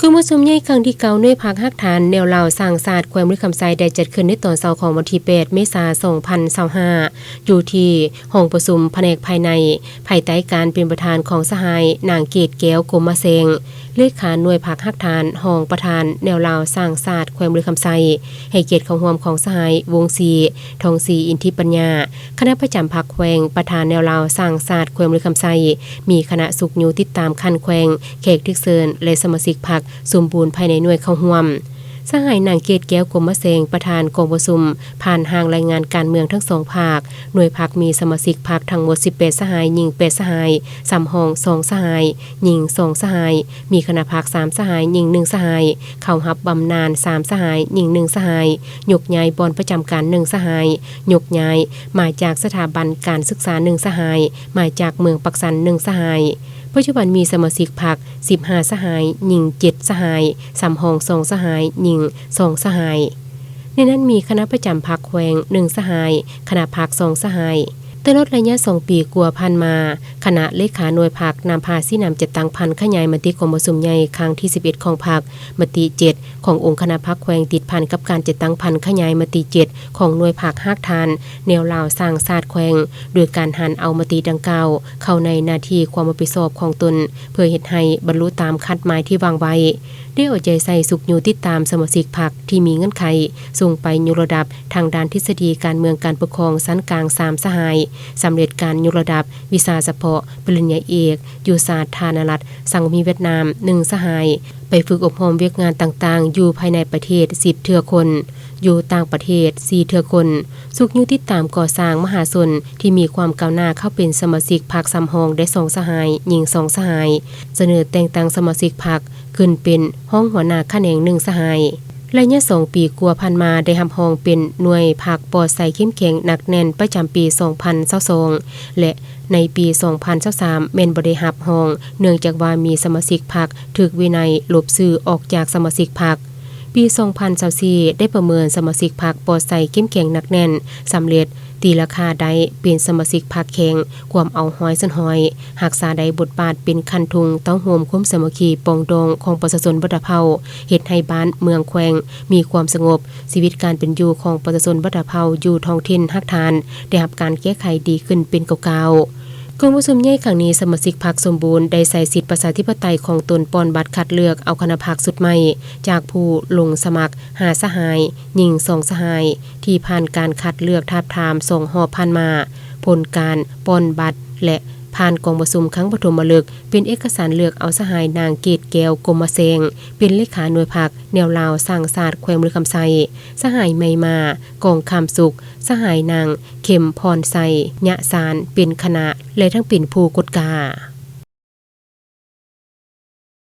ກອງປະຊຸມໃຫຍ່ຄັ້ງທີເກົ້າ ໜ່ວຍພັກຮາກຖານແນວລາວສ້າງຊາດແຂວງບໍລິຄຳໄຊ ໄດ້ຈັດຂຶ້ນໃນຕອນເຊົ້າຂອງວັນທີແປດ ເມສາ ສອງພັນຊາວຫ້າ ຢູ່ທີ່ຫ້ອງປະຊຸມພະແນກພາຍໃນ ພາຍໃຕ້ການເປັນປະທານຂອງສະຫາຍນາງເກດແກ້ວ ກົມມະແສງ ເລຂາໜ່ວຍພັກຮາກຖານ ຮອງປະທານແນວລາວສ້າງຊາດແຂວງບໍລິຄຳໄຊ, ໃຫ້ກຽດເຂົ້າຮ່ວມຂອງສະຫາຍ ວົງສີ ທອງສີ ອິນທິປັນຍາ, ຄະນະປະຈຳພັກແຂວງ, ປະທານແນວລາວສ້າງຊາດແຂວງບໍລິຄຳໄຊ, ມີຄະນະຊຸກຍູ້ຕິດຕາມຂັ້ນແຂວງ, ແຂກຖືກເຊີນ ແລະ ສະມາຊິກພັກສົມບູນພາຍໃນໜ່ວຍເຂົ້າຮ່ວມ. ສະຫາຍນາງເກດແກ້ວ ກົມມະແສງ ປະທານກອງປະຊຸມ ຜ່ານຮ່າງລາຍງານການເມືອງທັງສອງພາກ. ໜ່ວຍພັກມີສະມາຊິກພັກທັງໝົດສິບແປດສະຫາຍ, ຍິງແປດສະຫາຍ, ສຳຮອງສອງສະຫາຍ, ຍິງສອງສະຫາຍ, ມີຄະນະພັກສາມສະຫາຍ, ຍິງໜຶ່ງສະຫາຍ, ເຂົ້າຮັບບຳນານສາມສະຫາຍ, ຍິງໜຶ່ງສະຫາຍ, ຍົກຍ້າຍບ່ອນປະຈຳການໜຶ່ງສະຫາຍ, ຍົກຍ້າຍມາຈາກສະຖາບັນການສຶກສາໜຶ່ງສະຫາຍ, ມາຈາກເມືອງປາກຊັນໜຶ່ງສະຫາຍ. ປັດຈຸບັນມີສະມາຊິກພັກສິບຫ້າສະຫາຍ, ຍິງເຈັດສະຫາຍ, ສຳຮອງສອງສະຫາຍ, ຍິງສອງສະຫາຍ. ໃນນັ້ນມີຄະນະປະຈຳພັກແຂວງໜຶ່ງສະຫາຍ, ຄະນະພັກສອງສະຫາຍ. ຕະຫຼອດໄລຍະສອງປີກວ່າຜ່ານມາ, ຄະນະເລຂາໜ່ວຍພັກນຳພາຊີ້ນຳຈັດຕັ້ງຜັນຂະຫຍາຍມະຕິກອງປະຊຸມໃຫຍ່ຄັ້ງທີສິບເອັດຂອງພັກ, ມະຕິເຈັດຂອງອົງຄະນະພັກແຂວງ ຕິດພັນກັບການຈັດຕັ້ງຜັນຂະຫຍາຍມະຕິເຈັດຂອງໜ່ວຍພັກຮາກຖານແນວລາວສ້າງຊາດແຂວງ, ໂດຍການຫັນເອົາມະຕິດັ່ງກ່າວເຂົ້າໃນໜ້າທີ່ຄວາມຮັບຜິດຊອບຂອງຕົນ ເພື່ອເຮັດໃຫ້ບັນລຸຕາມຄາດໝາຍທີ່ວາງໄວ້. ໄດ້ເອົາໃຈໃສ່ຊຸກຍູ້ຕິດຕາມສະມາຊິກພັກທີ່ມີເງື່ອນໄຂ, ສົ່ງໄປຍົກລະດັບທາງດ້ານທິດສະດີການເມືອງການປົກຄອງຊັ້ນກາງສາມສະຫາຍ, ສຳເລັດການຍົກລະດັບວິຊາສະເພາະປະລິນຍາເອກຢູ່ສາທາລະນະລັດສັງຄະມີຫວຽດນາມໜຶ່ງສະຫາຍ, ໄປຝຶກອົບຮົມວຽກງານຕ່າງໆຢູ່ພາຍໃນປະເທດສິບເທື່ອຄົນ, ຢູ່ຕ່າງປະເທດສີ່ເທື່ອຄົນ. ຊຸກຍູ້ຕິດຕາມກໍ່ສ້າງມະຫາຊົນທີ່ມີຄວາມກ້າວໜ້າເຂົ້າເປັນສະມາຊິກພັກສຳຮອງໄດ້ສອງສະຫາຍ, ຍິງສອງສະຫາຍ. ສະເໜີແຕ່ງຕັ້ງສະມາຊິກພັກ ຂຶ້ນເປັນຮອງຫົວໜ້າຂະແໜງໜຶ່ງສະຫາຍ. ໄລຍະສອງປີກວ່າຜ່ານມາໄດ້ຮັບຮອງເປັນໜ່ວຍພັກປອດໃສເຂັ້ມແຂງໜັກແໜ້ນປະຈຳປີສອງພັນຊາວສອງ ແລະ ໃນປີສອງພັນຊາວສາມແມ່ນບໍ່ໄດ້ຮັບຮອງ ເນື່ອງຈາກວ່າມີສະມາຊິກພັກຖືກວິໄນລົບຊື່ອອກຈາກສະມາຊິກພັກ. ປີສອງພັນຊາວສີ່ໄດ້ປະເມີນສະມາຊິກພັກປອດໃສເຂັ້ມແຂງໜັກແໜ້ນ, ສຳເລັດ ຕີລາຄາໄດ້ເປັນສະມາຊິກພັກແຂງ, ກວມເອົາຮ້ອຍສ່ວນຮ້ອຍ, ຮັກສາໄດ້ບົດບາດເປັນຄັນທຸງເຕົ້າໂຮມຄວາມສາມັກຄີປອງດອງຂອງປະຊາຊົນບັນດາເຜົ່າ, ເຮັດໃຫ້ບ້ານເມືອງແຂວງມີຄວາມສະຫງົບ, ຊີວິດການເປັນຢູ່ຂອງປະຊາຊົນບັນດາເຜົ່າຢູ່ທ້ອງຖິ່ນຮາກຖານໄດ້ຮັບການແກ້ໄຂດີຂຶ້ນເປັນກ້າວໆ. ກອງປະຊຸມໃຫຍ່ຄັ້ງນີ້, ສະມາຊິກພັກສົມບູນໄດ້ໃຊ້ສິດປະຊາທິປະໄຕຂອງຕົນປ່ອນບັດຄັດເລືອກເອົາຄະນະພັກຊຸດໃໝ່ ຈາກຜູ້ລົງສະໝັກຫ້າສະຫາຍ, ຍິງສອງສະຫາຍ ທີ່ຜ່ານການຄັດເລືອກທາບທາມສອງຮອບຜ່ານມາ. ຜົນການປ່ອນບັດ ແລະ ຜ່ານກອງປະຊຸມຄັ້ງປະຖົມມະລຶກ ເປັນເອກະສານເລືອກເອົາສະຫາຍນາງເກດແກ້ວ ກົມມະແສງ ເປັນເລຂາໜ່ວຍພັກແນວລາວສ້າງຊາດແຂວງບໍລິຄຳໄຊ, ສະຫາຍໃໝ່ມາ ກອງຄຳສຸກ, ສະຫາຍນາງ ເຂັມພອນໄຊ ຍະສານ ເປັນຄະນະ ແລະ ທັງເປັນຜູ້ກົດກາ.